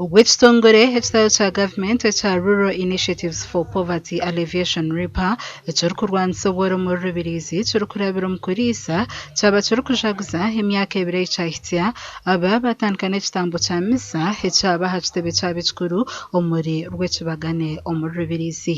Obwo ekitongore ekitari kya gavumenti ekya Rural Initiatives for Poverty Alleviation, RIPA, ekirikurwanisa obworo omuri Rubirizi kirikurabira omu kuriisa kyaba kirikujaguza emyaka ebiri ei kyahitsya, aba baatandika n'ekitambo kya misa ekyaba aha kitebe kyabo ekikuru omuri Rwekibagane omuri Rubirizi.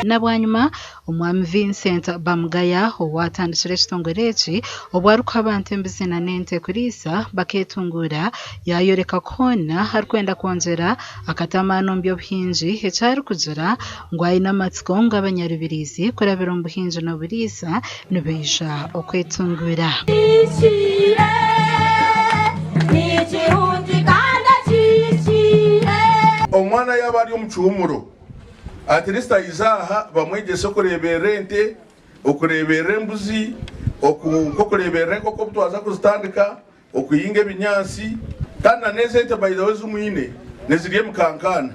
Na bwanyima Omwami Vincent Bamugaya owaatandikire ekitongore eki obu arikuha abantu embuzi na n'ente kuriisa bakeetunguura yaayoreka ku hoona arikwenda kwongyera akata amaani omu by'obuhingi eki arikugira ngu aine amatsiko ngu abanyarubiriizi kurabira omu buhingi n'oburiisa nibaija okwetunguura. Omwana yaaba ari omu kihuumuro At least aije aha bamwegyese okureeberera ente, okureeberera embuzi, nk'okureeberera enkoko obu twaza kuzitandika, okuhinga ebinyaatsi kandi na n'ezi ente by the way ezi mwine nizirya emikankaana,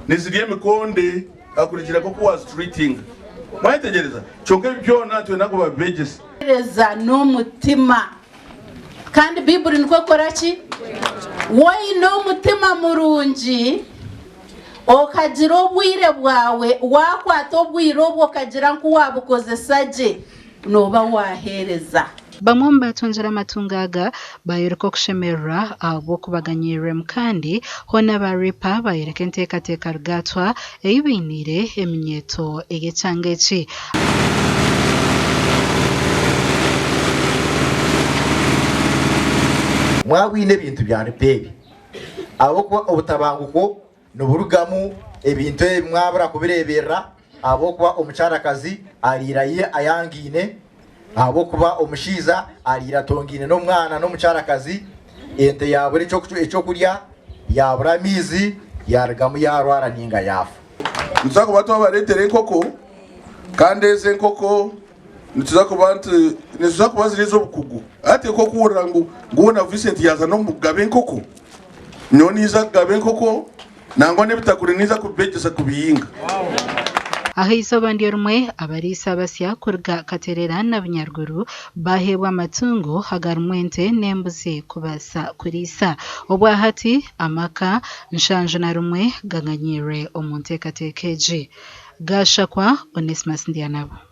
nizirya emikonde kurugiirira nk'oku waazitreatinga. Mwayetegyereza? Kyonka ebi byona nitwenda ngu babibegyese. Heereza n'omutima. Kandi Baiburi nikwo ekora ki? Waine omutima murungi, okagira obwire bwawe, waakwata obwire obwo okagira nku waabukozesa gye, nooba waaheereza. Bamwe omu baatungire amatungo aga baayoreka okushemererwa ahabw'okubaganyirirwemu kandi hoona aba RIPA baayoreka enteekateeka rugaatwa ei bainiire eminyeeto ey'ekyanga eki. Mwabwine ebintu bya RIPA ebi ahabw'okuba obutabanguko niburugamu ebintu ebi mwabura kubireeberera ahabw'okuba omukyarakazi ariira ye ayangaine, ahabw'okuba omushaija ariira atongaine n'omwana n'omukyarakazi, ente yaabura eky'okurya, yaabura amaizi, yaarugamu yaarwara nainga yaafa. Nituza kuba twabareetera enkoko kandi ezo enkoko nituza kuba niziza kuba ziri ez'obukugu. Hati nk'okuhurira ngu ngu na Vincent yaaza n'omu kugaba enkoko, nyowe ninza kugaba enkoko nangwa n'ebitakuri ninza kubibegyesa kubihinga. Aha izooba niryo rimwe, abariisa abasya kuruga Katerera na Bunyaruguru baaheebwa amatungo agarimu ente n'embuzi kubaasa kuriisa. Obwahati, amaka 71 gaganyiirwe omu nteekateeka egi. Gashakwa Onesmus Ndyanabo.